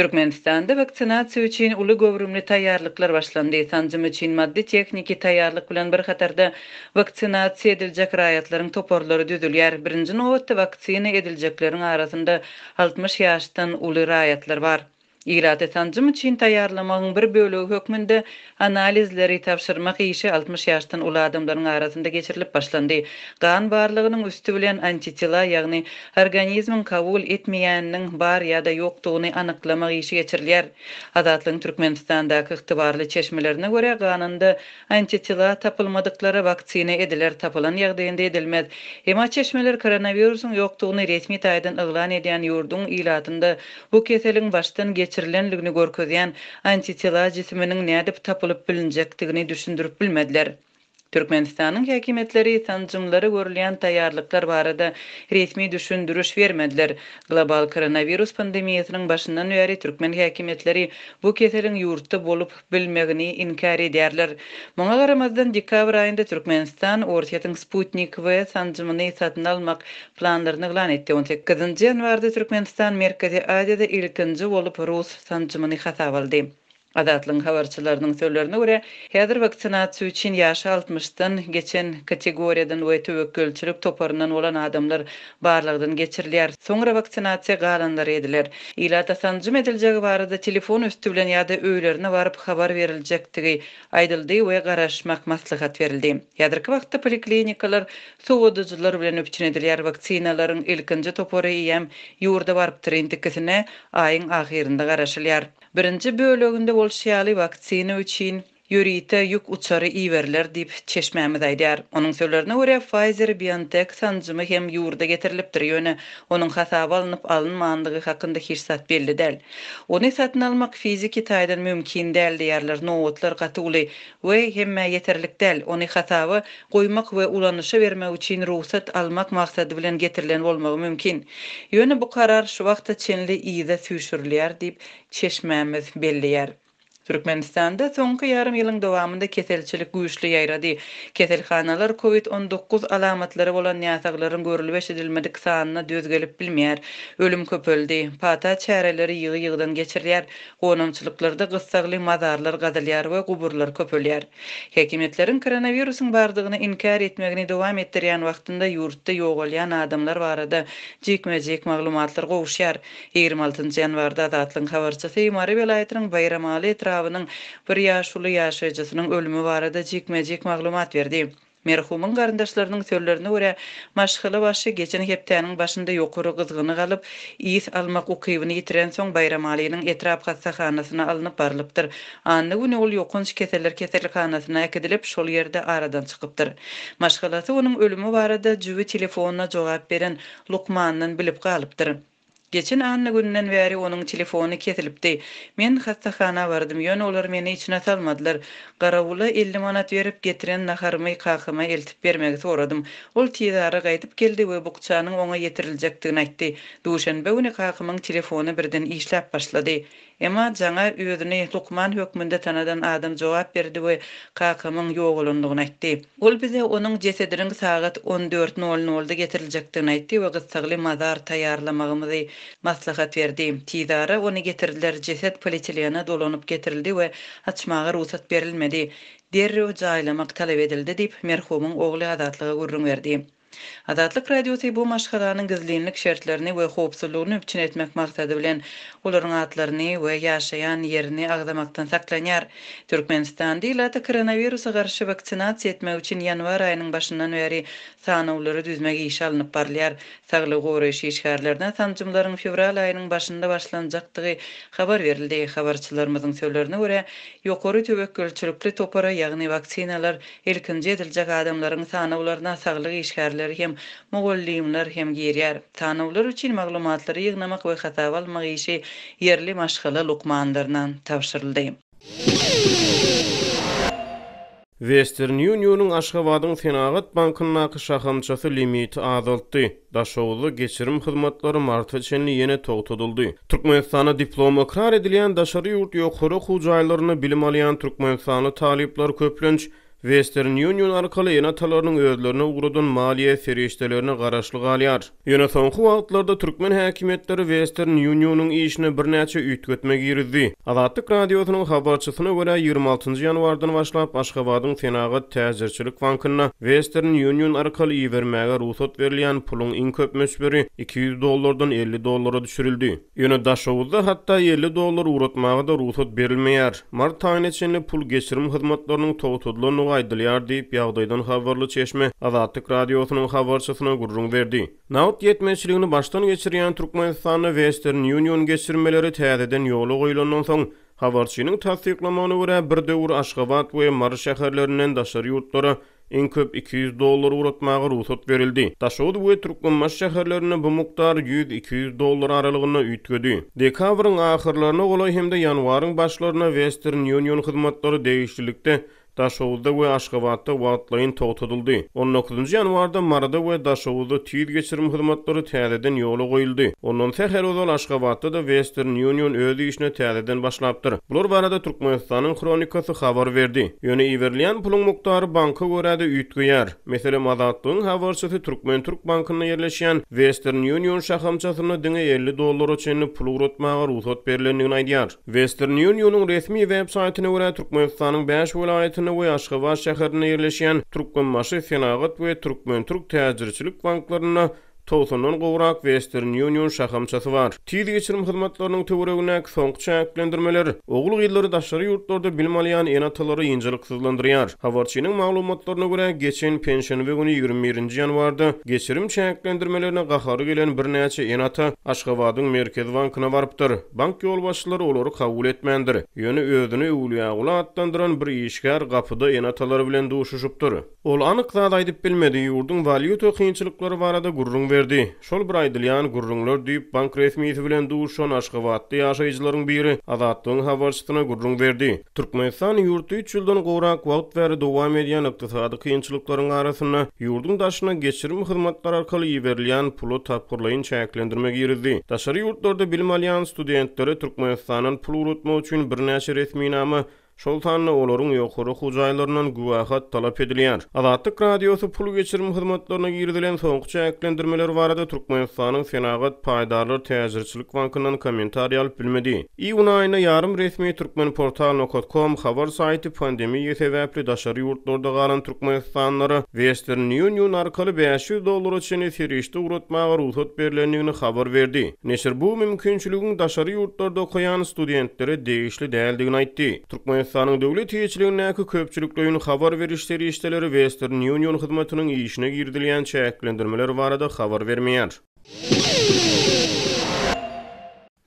Türkmenistanda waksinasiýa üçin uly göwrümli taýýarlyklar başlandy. Sanjym üçin maddy-tehniki taýýarlyk bilen bir hatarda waksinasiýa ediljek raýatlaryň toparlary düzülýär. Birinji nobatda waksina ediljekleriň arasynda 60 ýaşdan uly raýatlar bar. Ilaty sanjym üçin taýýarlamagyň bir bölegi hökmünde analizleri tabşyrmak işi 60 ýaşdan uly adamlaryň arasynda geçirilip başlandy. Gan barlagynyň üsti bilen antitela, ýagny organizmiň kabul etmeýäniniň bar ýa-da ýokdugyny anyklamak işi geçirilýär. Azatlygyň Türkmenistandaky ygtybarly çeşmelerine görä, ganynda antitela tapylmadyklara waksina ediler, tapylan ýagdaýynda edilmez. Emma çeşmeler koronawirusyň ýokdugyny resmi taýdan yglan edýän ýurduň ilatynda bu keseliň başdan geçirilenligini görkezýän antitela jisiminiň nädip tapylyp bilinjekdigini düşündirip bilmediler. Türkmenistanyň häkimiýetleri sanjymlara görülýän taýýarlyklar barada resmi düşündiriş bermediler. Global koronawirus pandemiýasynyň başyndan bäri türkmen häkimiýetleri bu keseliň ýurtda bolup bilmegini inkär edýärler. Muňa garamazdan, dekabr aýynda Türkmenistan Orsýetiň Sputnik V sanjymyny satyn almak planlaryny yglan etdi. On sekizinji ýanwarda Türkmenistan Merkezi Aziýada ilkinji bolup rus sanjymyny hasaba aldy. Azatlygyň habarçylarynyň sözlerine görä, häzir waksinasiýa üçin ýaşy altmyşdan geçen kategoriýadan we töwekgelçilik toparyndan bolan adamlar barlagdan geçirilýär, soňra waksinasiýa galanlary ediler. Ilata sanjym ediljegi barada telefon üsti bilen ýa-da öýlerine baryp habar beriljekdigi aýdyldy we garaşmak maslahat berildi. Häzirki wagtda poliklinikalar sowadyjylar bilen üpjün edilýär, waksinalaryň ilkinji topary eýýäm ýurda barypdyr, indikisine aýyň ahyrynda garaşylýar. Birinji böleginde bolşy ýaly, waksina üçin ýörite ýük uçary iberiler diýip, çeşmämiz aýdýar. Onuň sözlerine görä, Pfizer-BioNTech sanjymy hem ýurda getirilipdir, ýöne onuň hasaba alnyp alynmandygy hakynda hiç zat belli däl. Ony satyn almak fiziki taýdan mümkin däl diýýärler, nobatlar gaty uly we hemmä ýeterlik däl. Ony hasaba goýmak we ulanyşa bermek üçin rugsat almak maksady bilen getirilen bolmagy mümkin. Ýöne bu karar şu wagta çenli yza süýşürilýär diýip, çeşmämiz belleýär. Türkmenistanda soňky ýarym ýylyň dowamynda keselçilik güýçli ýaýrady. Keselhanalar covid 19 alamatlary bolan näsaglaryň görlüp-eşidilmedik sanyna döz gelip bilmeýär. Ölüm köpeldi. Pata çäreleri ýygy-ýygydan geçirilýär. Gonamçylyklarda gyssagly mazarlar gazylýar we guburlar köpelýär. Häkimiýetleriň koronawirusyň bardygyny inkär etmegini dowam etdirýän wagtynda ýurtda ýogalýan adamlar barada jikme-jik maglumatlar gowuşýar. 26 ýanwarda Azatlygyň habarçysy Mary welaýatynyň Baýramaly etrabynyň bir ýaşuly ýaşaýjysynyň ölümi barada jikme-jik maglumat berdi. Merhumyň garyndaşlarynyň sözlerine görä, maşgalabaşy geçen hepdäniň başynda ýokary gyzgyny galyp, ys almak ukybyny ýitirensoň Baýramalynyň etrap hassahanasyna alnyp barlypdyr. Anna güni ol ýokanç keseller keselhanasyna äkidilip, şol ýerde aradan çykypdyr. Maşgalasy onuň ölümi barada jübi telefonyna jogap beren lukmandan bilip galypdyr. Geçen anna gününden bäri onuň telefony kesilipdi. Men hassahana bardym, ýöne olar meni içine salmadylar. Garawula 50 manat berip, getiren naharymy kakama eltip bermegi soradym. Ol tizara gaýdyp geldi we bukjanyň oňa ýetiriljekdigini aýtdy. Duşenbe güni kakamyň telefony birden işläp başlady. Emma jaňa özüni lukman hökmünde tanadan adam jogap berdi we kakamyň ýogalandygyny aýtdy. Ol bize onuň jesediniň sagat on dört nol nolda getiriljekdigini aýtdy we gyssagly mazar taýýarlamagymyzy maslahat berdi. Tizara ony getirdiler, jeset polietilene dolanyp getirildi we açmaga rugsat berilmedi. Derrew jaýlamak talap edildi diýip, merhumyň ogly Azatlyga gürrüň berdi. Azatlyk Radiosy bu maşgalanyň gizlinlik şertlerini we howpsuzlygyny üpjün etmek maksady bilen, olaryň atlaryny we ýaşaýan ýerini agzamakdan saklanýar. Türkmenistanda ilaty koronawirusa garşy waksinasiýa etmek üçin ýanwar aýynyň başyndan bäri sanawlary düzmek işi alnyp barylýar. Saglygy goraýyş işgärlerine sanjymlaryň fewral aýynyň başynda başlanjakdygy habar berildi. Habarçylarymyzyň sözlerine görä, ýokary töwekgelçilikli topara, ýagny waksinalar Ilkinji ediljek adamlaryň sanawlaryna saglyk işgärleri hem, mugallymlar hem girýär. Sanawlar üçin maglumatlary ýygnamak we hasaba almak işi ýerli maşgala lukmanlaryna tabşyryldy. Western Union-yň Aşgabadyň Senagat bankyndaky şahamçasy limiti azaltdy. Daşoguzda geçirim hyzmatlary marta çenli ýene togtadyldy. Türkmenistanda diplomy ykrar edilýän daşary ýurt ýokary okuw jaýlarynda bilim alýan türkmenistanly talyplar köplenç. Western Union arkaly ene-atalarynyň özlerine ugradan maliýe serişdelerine garaşly galýar. Ýöne soňky wagtlarda türkmen häkimiýetleri Western Union-yň işine birnäçe üýtgetme girizdi. Azatlyk Radiosynyň habarçysyna görä, 26 njy ýanwardan başlap Aşgabadyň Senagat täjirçilik bankynda Western Union arkaly ibermäge rugsat berilýän puluň iň köp möçberi 200 dollardan 50 dollara düşürildi. Ýöne Daşoguzda hatda 50 dollar ugratmaga-da rugsat berilmeýär. Mart aýyna çenli pul geçirim hyzmatlarynyň togtadylandygy aýdylýar diýip, ýagdaýdan habarly çeşme Azatlyk Radiosynyň habarçysyna gürrüň berdi. Nagt ýetmezçiligini başdan geçirýän Türkmenistanda Western Union geçirmeleri täzeden ýola goýlandan soň, habarçynyň tassyklamagyna görä, bir döwür Aşgabat we Mary şäherlerinden daşary ýurtlara Iň köp 200 dollar ugratmaga rugsat berildi. Daşoguz we Türkmenbaşy şäherlerinde bu mukdar ýüz-iki ýüz dollar aralygynda üýtgedi. Dekabryň ahyrlaryna golaý hem-de ýanwaryň başlarynda Western Union hyzmatlary degişlilikde Daşoguzda we Aşgabatda wagtlaýyn togtadyldy. On dokuzynjy ýanwarda Maryda we Daşoguzda tiz geçirim hyzmatlary täzeden ýola goýuldy. Ondan sähel ozal Aşgabatda-da Western Union öz işine täzeden başlapdyr. Bular barada Türkmenistanyň Hronikasy habar berdi. Ýöne iberilýän puluň mukdary banka görä-de üýtgeýär. Meselem, Azatlygyň habarçysy Türkmen-Türk bankynda ýerleşýän Western Union şahamçasynda diňe 50 dollara çenli pul ugratmaga rugsat berlendigini aýdýar. Western Union-yň resmi web saýtyna görä, Türkmenistanyň bäş welaýatynda we Aşgabat şäherinde ýerleşýän Türkmenbaşy Senagat we Türkmen-Türk täjirçilik banklarynda Togsandan gowrak Western Union şahamçasy bar. Tiz geçirim hyzmatlarynyň töweregindäki soňky çäklendirmeler ogul-gyzlary daşary ýurtlarda bilim alýan ene-atalary ynjalyksyzlandyrýar. Habarçynyň maglumatlaryna görä, geçen penşenbe güni 21 nji ýanwarda geçirim çäklendirmelerine gahary gelen birnäçe ene-ata Aşgabadyň Merkezi bankyna barypdyr. Bank ýolbaşçylary olary kabul etmändir. Ýöne özüni Öwlüýaguly atlandyran bir işgär gapyda ene-atalary bilen duşuşypdyr. Ol anyk zat aýdyp bilmedi, ýurduň walýuta kynçylyklary barada gürrüň berdi. Şol bir aýdylýan gürrüňler diýip, bank resmisi bilen duşuşan aşgabatly ýaşaýjylaryň biri Azatlygyň habarçysyna gürrüň berdi. Türkmenistan ýurtda üç ýyldan gowrak wagt bäri dowam edýän ykdysady kynçylyklaryň arasynda, ýurduň daşyna geçirim hyzmatlary arkaly iberilýän pula tapgyrlaýyn çäklendirme girizdi. Daşary ýurtlarda bilim alýan studentlere Türkmenistandan pul ugratmak üçin birnäçe resminama Şol sanda olaryň ýokary okuw jaýlaryndan güwähat talap edilýär. Azatlyk Radiosy pul geçirim hyzmatlaryna girizilen soňky çäklendirmeler barada Türkmenistanyň Senagat paýdarlar täjirçilik bankyndan kommentariý alyp bilmedi. Iýun aýynda ýarym resmi Turkmenportal nokat kom habar saýty pandemiýa sebäpli daşary ýurtlarda galan türkmenistanlylara Western Union arkaly 500 dollara çenli serişde ugratmaga rugsat berlendigini habar berdi. Neşir bu mümkinçiligiň daşary ýurtlarda okaýan studentlere degişli däldigini aýtdy. Türkmenistanyň döwlet eýeçiligindäki köpçülikleýin habar beriş serişdeleri Western Union hyzmatynyň işine girizilýän çäklendirmeler barada habar bermeýär.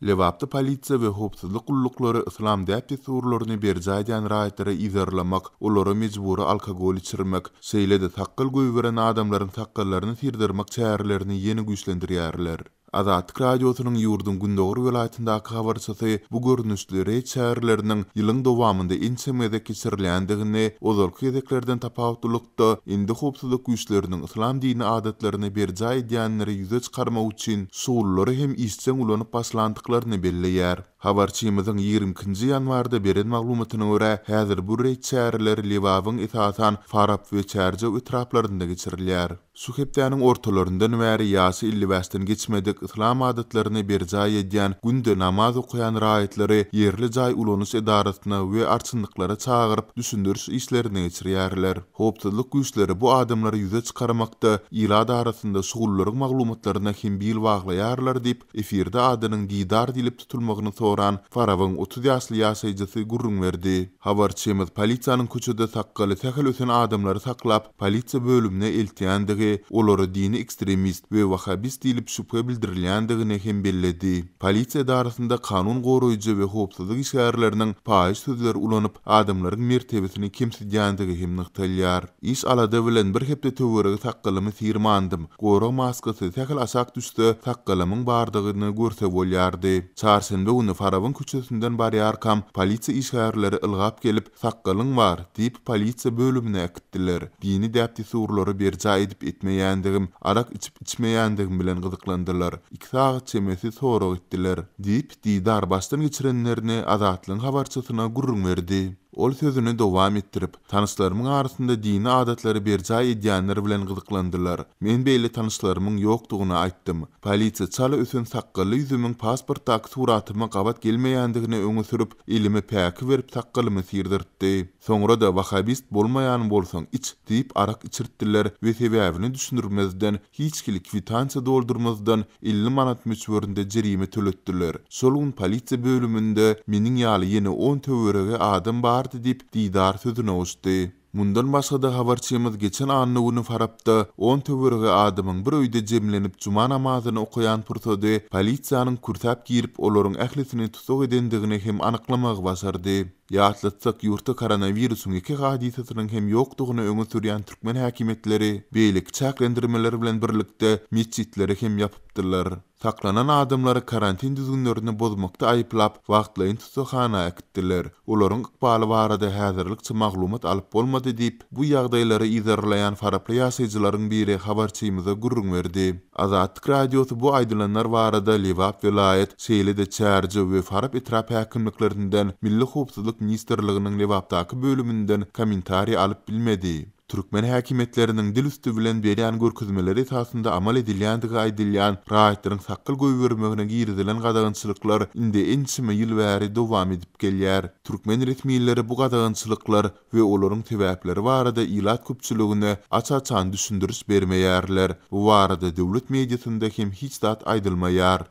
Lebapda polisiýa we howpsuzlyk gulluklary yslam däp-dessurlaryny berjaý edýän raýatlary yzarlamak, olara mejbury alkogol içirmek, şeýle-de sakgal goýberen adamlaryň sakgallaryny syrdyrmak çärelerini ýene güýçlendirýärler. Azatlyk Radiosynyň ýurduň gündogar welaýatyndaky habarçysy bu görnüşli reýd çäreleriniň ýylyň dowamynda ençeme gezek geçirilýändigini, ozalky gezeklerden tapawutlylykda, indi howpsuzlyk güýçleriniň yslam dini adatlaryny berjaý edýänleri ýüze çykarmak üçin şugullary hem işjeň ulanyp başlandyklaryny belleýär. Habarçymyzyň 22 nji ýanwarda beren maglumatyna görä, häzir bu reýd çäreleri Lebabyň esasan Farap we Çärjew etraplarynda geçirilýär. Şu hepdäniň ortalaryndan bäri ýaşy 55-den geçmedik, yslam adatlaryny berjaý edýän, günde namaz okaýan raýatlary ýerli jaý ulanyş edarasyna we arçynlyklara çagyryp, düşündiriş işlerini geçirýärler. Howpsuzlyk güýçleri bu adamlary ýüze çykarmakda ilat arasynda şugullaryň maglumatlaryna hem bil baglaýarlar diýip, efirde adynyň Didar diýlip tutulmagyny soran Farabyň 30 ýaşly ýaşaýjysy gürrüň berdi. Habarçymyz polisiýanyň köçede sakgaly sähel ösen adamlary saklap, polisiýa bölümine eltýändigi, olara dini ekstremist we wahhabist diýlip şübhe bildirilýändigini hem belledi. Polisiýa edarasynda kanun goraýjy we howpsuzlyk işgärleriniň paýyş sözleri ulanyp, adamlaryň mertebesini kemsidýändigi hem nygtalýar. Iş-alada bilen bir hepde töweregi sakgalymy syrmandym. Gorag maskasy sähel aşak düşse, sakgalymyň bardygyny görse bolýardy. Çarşenbe güni Farabyň köçesinden barýarkam, polisiýa işgärleri ylgap gelip, Sakgalyň bar, diýip, polisiýa bölümine äkitdiler. Dini däp-dessurlary berjaý edip-etmeýändigim, arak içip-içmeýändigim bilen gyzyklandylar. Iki sagat çemesi sorag etdiler. Diýip, Didar başdan geçirenlerini Azatlygyň habarçysyna gürrüň berdi. Ol sözüni dowam etdirip, Tanyşlarymyň arasynda dini adatlary berjaý edýänler bilen gyzyklandylar. Men beýle tanyşlarymyň ýokdugyny aýtdym. Polisiýa çala ösen sakgally ýüzümiň pasportdaky suratyma gabat gelmeýändigini öňe sürüp, elime päki berip sakgalymy syrdyrtdy. Soňra-da Wahabist bolmaýan bolsaň, iç! diýip arak içirtdiler we sebäbini düşündirmezden, hiç hili kwitansiýa doldurmazdan 50 manat möçberinde jerime töletdiler. Şol gün polisiýa bölüminde meniň ýaly ýene on töweregi adam bardy diýip, Didar sözüne goşdy. Mundan başga-da habarçymyz geçen anna güni Farapda on töweregi adamyň bir öýde jemlenip juma namazyny okaýan pursady polisiýanyň kürsäp girip olaryň ählisini tussag edendigini hem anyklamagy başardy. Ýatlatsak, ýurtda koronawirusyň ýeke hadysasynyň hem ýokdugyny öňe sürýän türkmen häkimiýetleri beýleki çäklendirmeler bilen birlikde metjitleri hem ýapypdylar. Saklanan adamlary karantin düzgünlerini bozmakda aýyplap, wagtlaýyn tussaghana äkitdiler. Olaryň ykbaly barada häzirlikçe maglumat alyp bolmady diýip, bu ýagdaýlary yzarlaýan faraply ýaşaýjylaryň biri habarçymyza gürrüň berdi. Azatlyk Radiosy bu aýdylanlar barada Lebap welaýat, şeýle-de Çärjew we Farap etrap häkimliklerinden, Milli howpsuzlyk ministrliginiň Lebapdaky bölüminden kommentariý alyp bilmedi. Türkmen häkimiýetleriniň dil üsti bilen berýän görkezmeleri esasynda amal edilýändigi aýdylýan raýatlaryň sakgal goýbermegine girizilen gadagançylyklar indi ençeme ýyl bäri dowam edip gelýär. Türkmen resmileri bu gadagançylyklar we olaryň sebäpleri barada ilat köpçüligine aç-açan düşündiriş bermeýärler. Bu barada döwlet mediasynda hem hiç zat aýdylmaýar.